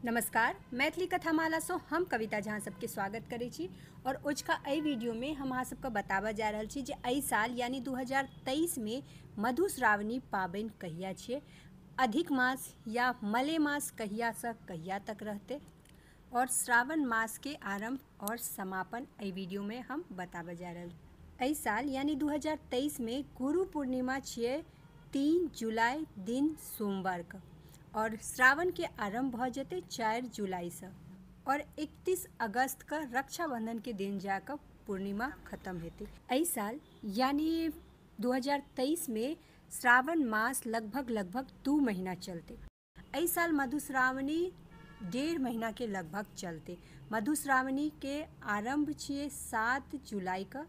नमस्कार, मैथिली कथामाला से हम कविता झा सबके स्वागत करै छी। और ओजका एहि वीडियो में हम अहाँ सबके बताबऽ जा रहल छी जे एहि साल यानी 2023 में मधुश्रावणी पाबनि कहिया छियै, अधिक मास या मले मास कहिया से कहिया तक रहते और श्रावण मास के आरंभ और समापन एहि वीडियो में हम बताबऽ जा रहल। एहि साल यानी 2023 में गुरु पूर्णिमा छियै 3 जुलाई दिन सोमवार के और श्रावण के आरंभ भ जेतै 4 जुलाई से और 31 अगस्त का रक्षाबंधन के दिन जाकर पूर्णिमा खत्म हेतै। एहि साल यानी 2023 में श्रावण मास लगभग लगभग 2 महीना चलते। एहि साल मधुश्रावणी 1.5 महीना के लगभग चलते। मधुश्रावणी के आरंभ छियै 7 जुलाई का,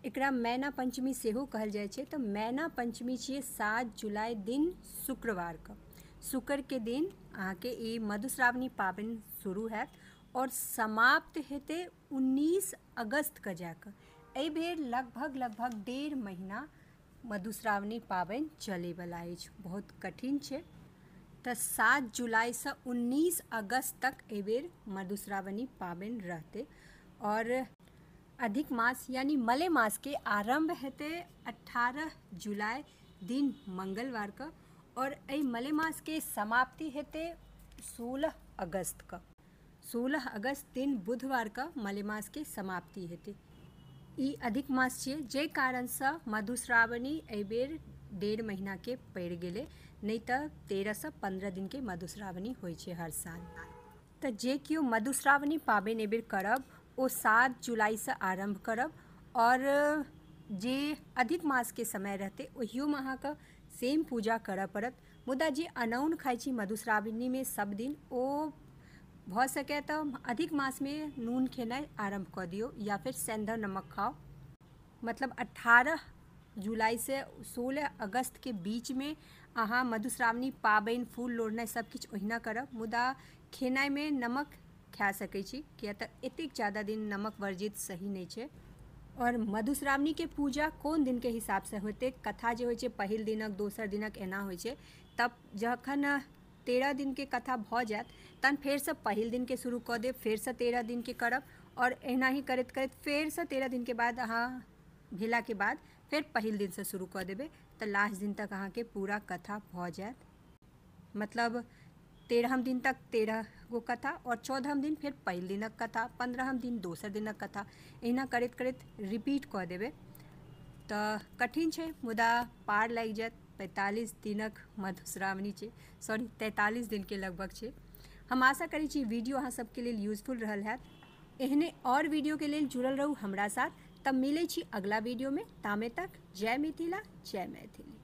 एकरा मैना पंचमी सेहो कहल जाइ छै। तो मैना पंचमी छियै 7 जुलाई दिन शुक्रवार का। शुक्र के दिन अहाँके ई मधुश्रावणी पाबनि शुरू हैत और समाप्त हेतै 19 अगस्त के जाकऽ। एहि बेर लगभग लगभग 1.5 महीना मधुश्रावणी पाबनि चलैवला अछि, बहुत कठिन छै। तऽ 7 जुलाई से 19 अगस्त तक एहि बेर मधुश्रावणी पाबनि रहतै। और अधिक मास यानी मले मास के आरंभ हेतै 18 जुलाई दिन मंगलवार के और एहि मलेमास के समाप्ति हेतै 16 अगस्त के। 16 अगस्त दिन बुधवार के मलेमास के समाप्ति हेतै। ई अधिक मास छियै, जाहि कारणसँ मधुश्रावणी एहि बेर 1.5 महीना के पड़ि गेलै, नहि तऽ 13 से 15 दिन के मधुश्रावणी होइ छै हर साल। तऽ जे केओ मधुश्रावणी पाबनि एहि बेर करब ओ 7 जुलाई से आरंभ करब और जे अधिक मास के समय रहतै ओहियोमे अहाँके सेम पूजा करऽ पड़त। मुदा जे अनौन खाइ छी मधुश्रावणीमे सब दिन, ओ भऽ सकै तऽ अधिक मासमे नून खेनाइ आरम्भ कऽ दियौ या फिर सेंधा नमक खाउ। मतलब 18 जुलाई से 16 अगस्त के बीचमे अहाँ मधुश्रावणी पाबनि फूल लोढ़नाइ सब किछु ओहिना करब, मुदा खेनाइमे नमक खा सकै छी, किया तऽ एतेक ज़्यादा दिन नमक वर्जित सही नहि छै। और मधुश्रावणी के पूजा कोन दिन के हिसाब से होते, कथा जे होइ छै पहिल दिनक दोसर दिनक एना होइ छै। तब जखन 13 दिन के कथा भऽ जायत तहन फेरसँ पहिल दिन के शुरू कऽ देब, फेरसँ 13 दिन के करब और एना ही करैत करैत फेरसँ 13 दिन के बाद अहाँ भेला के बाद फेर पहिल दिनसँ शुरू कऽ देबै, तऽ लास्ट दिन तक अहाँके पूरा कथा भऽ जायत। मतलब 13 दिन तक 13 गो कथा और 14 दिन फिर पहिल दिनक कथा, 15 दिन दोसर दिनक कथा, एहिना करैत करैत रिपीट कऽ देबै। तऽ कठिन छै मुदा पार लागि जायत। 45 दिनक मधुश्रावणी छै, सॉरी 43 दिन के लगभग छै। हम आशा करै छी वीडियो अहाँ सबके लेल यूजफुल रहल हैत। एहने और वीडियो के लेल जुड़ल रहू हमरा साथ। तब मिलै छी अगला वीडियो में, तामे तक जय मिथिला जय मैथिली।